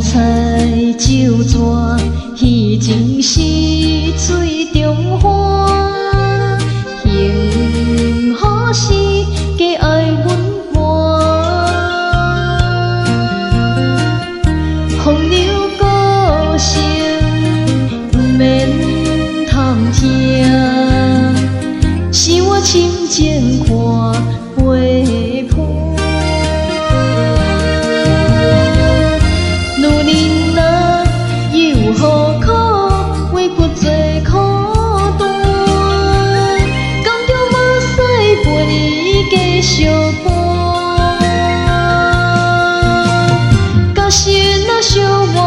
彩酒逝，彼情是水中花。幸福是假爱阮活？风流歌声毋免探听，是我深情看陪伴。女人啊，又何苦委屈做苦单？甘著目屎陪你继续伴。假使若相换，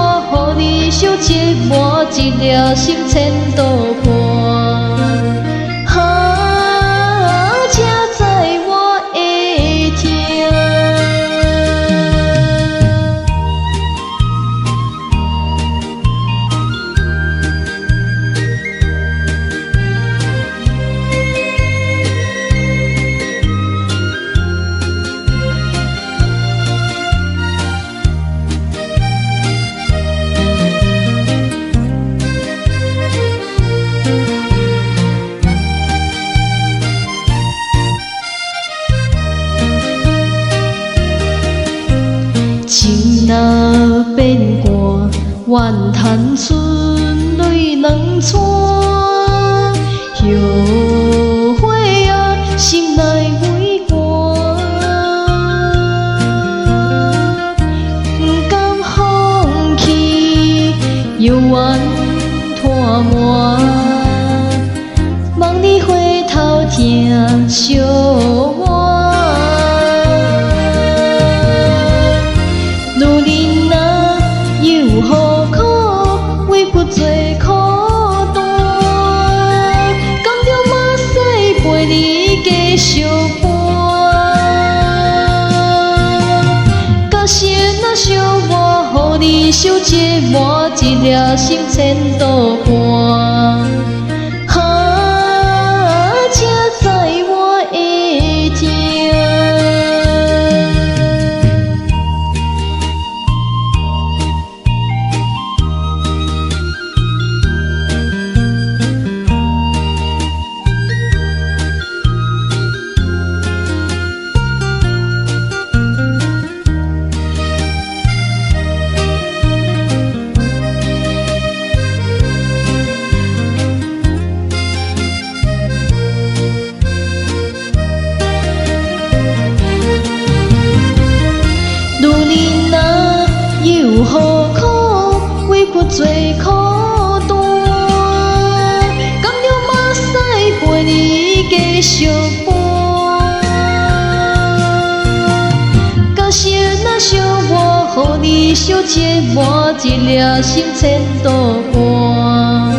予你受折磨，一粒心千度破。啊，才知我会疼。情若变卦，怨叹春泪两串。后悔啊，心内畏寒，不甘放弃，犹原拖磨。望你回头疼惜我。女人啊，又何苦委屈做苦单？甘著目屎陪你继续伴。假使若相换，予你受折磨，一粒心千度半。啊，才知我会疼。女人啊，又何苦委屈做苦单？甘著目屎陪你继续伴。假使若相换，予你受折磨，一粒心千度半。